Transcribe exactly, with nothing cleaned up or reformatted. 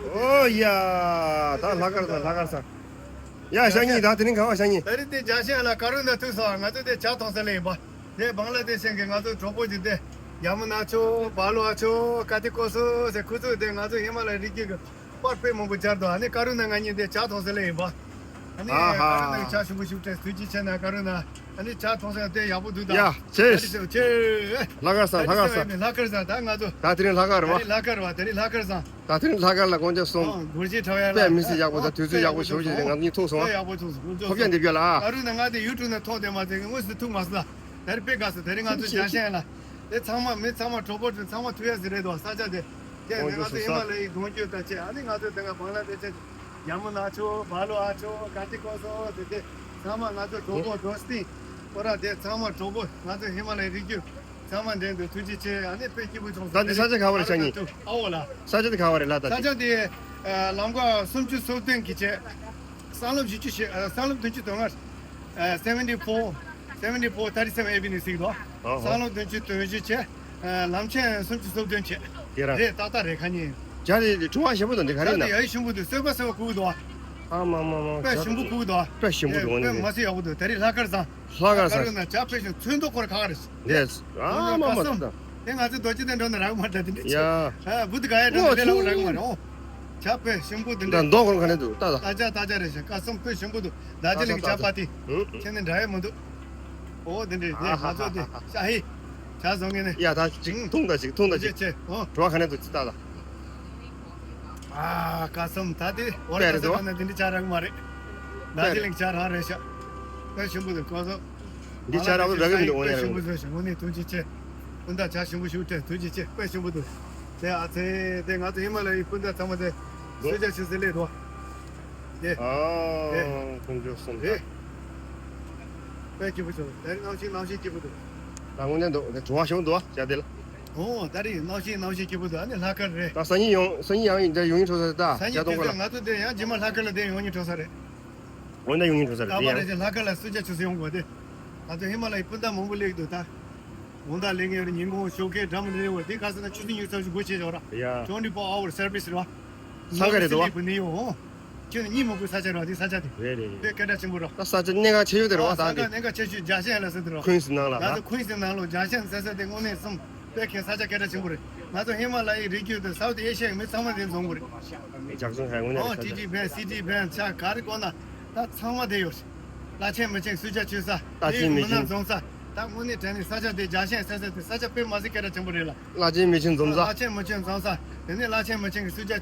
ཨོ་ཡ། ད་ལྷག་དཀར་ས་ལྷག་དཀར་ས། ཡ་ཤ་ཉེ་ད་དེ་རིང་ག་བ་ཤ་ཉེ། ད་རིང་དེ་ཇ་ཤན་ལ་ཀ་རུ་ན་ཐུག་སོང་། ང་ཚོ་དེ་ཇ་འཐུང་ས་ལ་ཡིན་པ། དེ་བང་ལ་དེ་ཤན་གི་ང་ཚོ་གྲོགས་པོ་ཅིག་དེ། ཡ་མུ་ན་ཆོ་བ་ལོ་ཨ་ཆོ་ཀ་ཏི་ཀོ་སོ་ཟེར་ཁུ་ཚོ་དེ་ང་ཚོ་ཧི་མ་ལ་ཡའི་རི་རྒྱུད་གི་པར་དཔེ་མང་པོ་སྦྱར་འདུག་ཨ་ནི་ཀ་རུ་ན་ང་གཉིས་དེ་ཇ་འཐུང་ས་ལ་ཡིན་པ། ཨ་ནི་ཨ་ཧ། ཀ་རུ་ན་གི་ཇ་ཞིམ་པོ་ཞིམ་པོ་སྤྲད་ཐུགས་རྗེ་ཆེ་ན་ཀ་རུ་ན། ཨ་ནི་ཇ་འཐུང་ས་དེ་ཡག་པོ་འདུག་ད། ཡ་ཆེ། ཨ་ནི་ཆེ། ལྷག་དཀར་ས་ལྷག་དཀར་ས། ལྷག་དཀར་ས་ད་ང་ཚོ། ད་དེ་རིང་ལྷག་དཀར་རེད་བ། ད་རིང་ལྷག་དཀར་བ་ད་རིང་ལྷག་དཀར་ས། ད་དེ་རིང་ལྷག་དཀར་ལ་དགོངས་འཇགས་སོང་། དགོངས་འཇགས་འཁྲབ་ཡ་ལ། དཔེ་མི་སྲིད་ཡག་པོ་དང་དུས་ཚོད་ཡག་པོ་ཞེ་པོ་ཅིག་རེད། ང་གཉིས་ཐུག་སོང་། དཔེ་ཡག་པོ་ཐུག་སོང་། ཐུག་སོང་། ཁོ་བྱ་འདེབས་རྒྱ་ལ་ཨ། ད་རུང་ན་ང་དེ་ཡུ་ཊུབ་ན་ཐོག་དེ་མ་ཚད་དངོས་སུ་ཐུག་མ་སོང་ད། ད་རེས་དཔེ་དགའ་སོང་། ད་རེས་ང་ཚོ་ཇ་ཤན་ལ་དེ་ཚང་མ་མི་ཚང་མ་གྲོགས་པོ་དེ་ཚང་མ་ཐུག་ཡ་ཟེར་རེད་དོ་ས་ཆ་དེ། དེ་ནས་ང་ཚོ་ཧི་མ་ལ་ཡའི་གདུང་རྒྱུད་ད་ཆེ་ཨ་ནི་ང་ཚོ་དེ་ག་བང་ལ་དེ་ཆེ་ཡ་མུ་ན་ཆོ་བ་ལོ་ཨ་ཆོ་ཀ་ཏི་ཀོ་སོ་དེ་དེ་ཚང་མ་ང་ཚོ་གྲོགས་པོ་དོ་སྟིང་ཁོ་ར་དེ་ཚང་མ་གྲོགས་པོ་ང་ཚོ་ཧི་མ་ལ་ཡའི་རི་རྒྱུད། ཚང་མ་འདྲེན་འདུག་ཐུགས་རྗེ་ཆེ། ཨ་ནི་དཔེ་སྐྱིད་པོ་བྱུང་སོང་། ད་འདི་ས་ཆ་ག་བ་རེད་ཤ་ཉེ། ཨ་འོ་ལ། ས་ཆ་དེ་ག་བ་རེད་ལ་ད་ས་དེ། ཆ་དེ། ལམ་ཀ་སུམ་ཅུ་སོ་བདུན་གི་བྱས། སྲང་ལམ་བཞི་བཅུ་ཞེ་ཨ། སྲང་ལམ་བདུན་ཅུ་དོན་ལྔ། seventy four seventy four thirty seven A B ནས་གཟིགས་དོ། ཨོ་ཧོ། སྲང་ལམ་བདུན་ཅུ་དོན་བཞི་བྱས། ལམ་ཆེན་སུམ་ཅུ་སོ་བདུན་བྱས། དེ་ར། རེད་ཏག་ཏག་རེད་ཁ་ཉིན། ཇ་རེད་དེ་བྲོ་བ་ཞིམ་པོ་དང་འདི་ག་རེད་ན། ཇ་དེ་ཡ་ཞིམ་པོ་འདུག་སོས་པ་སོས་པ་ཁུག་འདུག་ཨ་མ་མ་མ། དཔེ་ཞིམ་པོ་ཁུག་འདུག་དཔེ་ཞིམ་པོ་འདུག་ཨ་ནི་དཔེ་མ་སྲིད་ཡག་པོ་འདུག་ད་རེས་ལྷག་དཀར་བཟང་། ལྷག་དཀར་ས། ཀ་རུ་ན་ཇ་དཔེ་ཞིམ་ཚོན་མདོག་ཁོ་ར་ཁ་ཁ་རེད། འདས། ཨ་མ་མ་ཀ་སམ། དེ་ང་ཚོ་རྡོ་རྗེ་གདན་འགྲོ་ན་རག་མ་རེད་དེ་འདྲ་ཡ། ཨ་བུ་དི་ག་ཡ་འགྲོ་ན་དེ་ལ་རག་མ་རེད་ཨོ། ཇ་དཔེ་ཞིམ་པོ་དེ་འདྲ། མདོག་ཁོ་ར་ག་ནས་འདུག་ལྟ་ད། ད་ཇ་ད་ཇ་རེད་ཤག་ཀ་སམ་དཔེ་ཞིམ་པོ་འདུག་ད་ཅི་ལིང་ཇ་པ་ཏི། ཁྱེད་ནི་འདྲ་ཡ་མི་འདུག་ཨོ་དེ་འདྲ་དེ་ང་ཚོ་དེ་ཤ་ཧི། ཇ་བཟོ་མཁན་ནི། ཡ་ད་ཅིག་འཐུང་ད་ཅིག་འཐུང་ད་ཅིག་ཆེ་ཨོ། བྲོ་བ་ག་ནས་འདུག་ཅིག་ལྟ་ད། ཨ་ཀ་སམ་ད་དེ་འོ་ར་ད་ཟེར་བ་ན་དེ་འདྲ་ཇ་རག་མ་རེད། ད་དེ་ལིང་ཇ་རང་རེད་ཤག་དཔེ་ཞིམ་པོ་འདུག་ཀ་སམ། འདི་ཆ་རག་པོ་རག་གི་མི་འདུག་འོ་ནས་རག་གི་མི་འདུག་དཔེ་ཞིམ་པོ་བཟོས་ཤག་དངོས་གནས་ཐུགས་རྗེ་ཆེ། སྤུན་ཟླ་ཇ་ཞིམ་པོ་ཞིག་སྤྲད་ཐུགས་རྗེ་ཆེ་དཔེ་ཞིམ་པོ་འདུག་དེ་ཨ་ཚེ་དེ་ང་ཚོ་ཧི་མ་ལ་ཡའི་སྤུན་ཟླ་ཚང་མ་དེ་གསོལ་ཇ་ཆུ་སེ་ལས་དོ། དེ། ཨ་དེ། ཁོང་ཚོ་གསུམ་དེ། དཔེ་སྐྱིད་པོ་བྱུང་དེ་རིང་གནམ་གཤིས་གནམ་གཤིས་སྐྱིད་པོ་འདུག་ད་དངོས་གནས་འདུག་དེ་བྲོ་བ་ཞིག་འདུག་ཨ་ཇ་དེ་ལ། ཨོ་ད་རེས་གནམ་གཤིས་གནམ་གཤིས་སྐྱིད་པོ་འདུག་ཨ་ནི་ལྷག་དཀར་རེད། ད་སང་ཉིན་ཡོང་སང་ཉིན་ཡང་འདྲ་ཡོང་ཡིན་འགྲོ་ས་རེད་ད་སང་ཇ་ཉིན་གཏོང་དུས་ག་ལ། ང་ཚོ་དེ་ཡང་རྗེས་མ་ལྷག་དཀར་ལ་དེ་ཡོང་ཡིན་འགྲོ་ས་རེད། འོ་ན་ཡོང་ཡིན་འགྲོ་ས་རེད་ད་དེ་བར་ཡང་རེད་ཅེ་ལྷག་དཀར་ལ་གསོལ་ཇ་ཆུ་སེ་ཡོང་དགོས་དེ། ང་ཚོ་ཧི་མ་ལ་ཡའི་སྤུན་ཟླ་མང་པོ་སླེབས་འདུག་ད། དགོང་དག་སླེབས་ངེས་རེད། ཉིན་གུང་ཞོགས་ཀས་འགྲམ་སླེབས་འོ་དེ་ག་ས་ན་ཆུ་ཚོད་ཉི་ཤུ་རྩ་བཞི་སྒོ་ཕྱེ་ཆོག་ར། ཡ། twenty four hour service རེད་བ། སང་ག་རེད་འདུག་བ། ནི་ཡོ། ཁྱོད་ནི་གཉིད་མ་ཁུག་ས་ཆ་རེད་བ་དེ་ས་ཆ་དེ། རེད་རེད་རེད། དེ་སྐད་གྲགས་ཆེན་པོ་ར། ད་ས་ཆ་གནད་འགག་ཆེ་ཤོས་དེ་རེད་བ་ད་ས་དེ། གནད་འགག་ཆེ་ཤོས་ཇ་ཤན་ལ་ཟེར་དེ་རེད་བ། ཁུན་སི་ནང་ལ་ང་ད། ཚོ་ཁུན་སི་ནང་ལོ་ཇ་ཤན་ཟེར་ས་དེ་དངོས་གནས་སམ། དཔེ་ཁེ་ས་ཆ་སྐད་གྲགས་ཆེན་པོ་རེད། ང་ཚོ་ཧི་མ་ལ་ཡའི་རི་རྒྱུད་དེ་སའུ་ཐི་ཨེ་ཤི་ཡའི་མི་ཚང་མ་དེ་འཛོམས་དགོས་རེད། ཇག་སོང་ཧ་དངོས་གནས་ཨོ་ས་ཆ། ཊི་ཊི་བན་སི་ཊི་བན་ཆ་ག་རེ་དགོས་ན་ད་ཚང་མ་དེ་ཡོད་རེད། བླ་ཆེན་མི་ཆེན་གསོལ་ཇ་མཆོད་ས། བླ་ཆེན་མི་ཆེན། མི་ནག་འཛོམས་ས། ད་དངོས་གནས་དྲན་ནས་ས་ཆ་དེ་ཇ་ཤན་ཟེར་ས་དེ་ས་ཆ་དཔེ་མ་སྲིད་སྐད་གྲགས་ཆེན་པོ་རེད་ལ། བླ་ཆེན་མི་ཆེན་འཛོམས་ས། བླ་ཆེན་མི་ཆེན་འཛོམས་ས། དེ་ནས་བླ་ཆེན་མི་ཆེན་གྱི་གསོལ་ཇ་